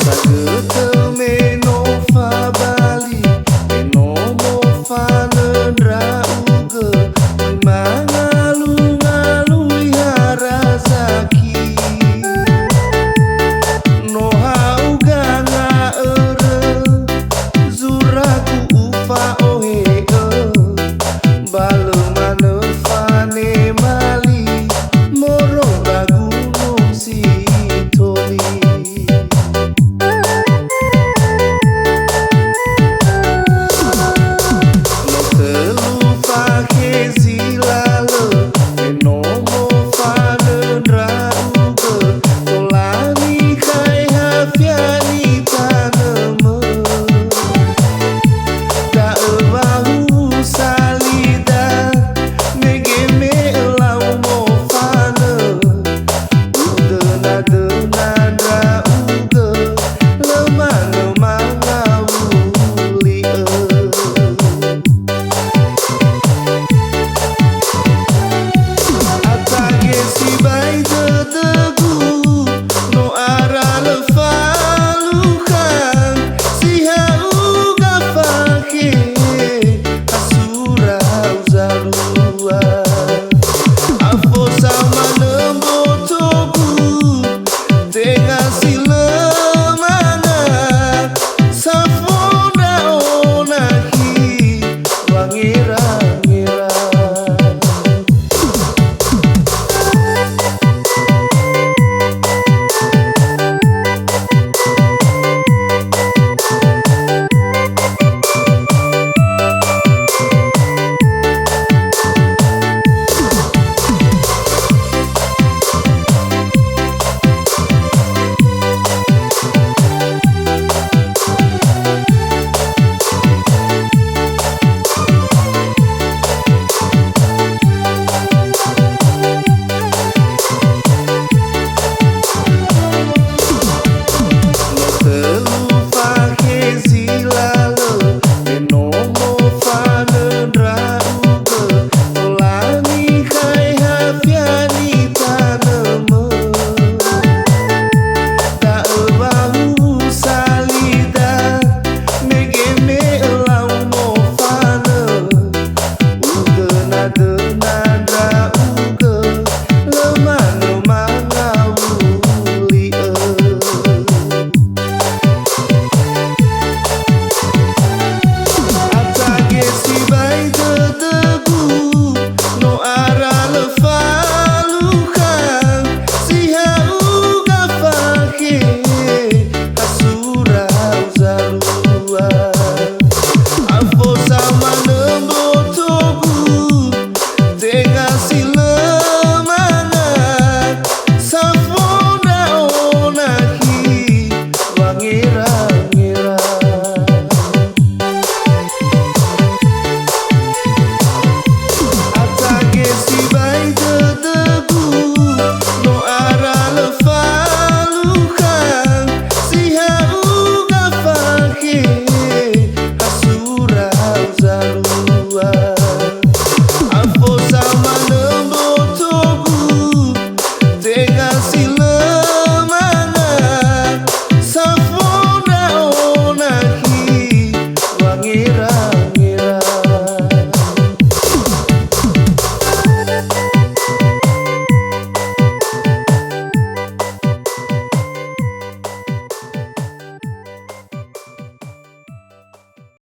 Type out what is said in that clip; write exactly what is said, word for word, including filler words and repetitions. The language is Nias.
Sagötö me no fabali, me no mofanö ndra'ugö, mangalungalui ha razaki. No ha'uga nga'örö, zuraku ufa'ohe'ö, ba lö manö fanemali moroi ba Gunung Sitoli. No tölu fakhe zi lalö, me no mofanö ndra'ugö, tola nikhai hafia nitanömö. Da'ö wa usalida, mege me lau mofanö, udönadöna ndra'ugö, lö manö mangawuli'ö. Atage sibai dödögu, no ara lö falukha, si ha'uga fakhe, asura uzalua. Afosa manö mbotogu, tenga si lö manga, safo ndra'o nakhi wangerangera. No tölu fakhe zi lalö, me no mofanö ndra'ugö, tola nikhai hafia nitanömö. Da'ö wa usalida, mege me lau mofanö, udönadö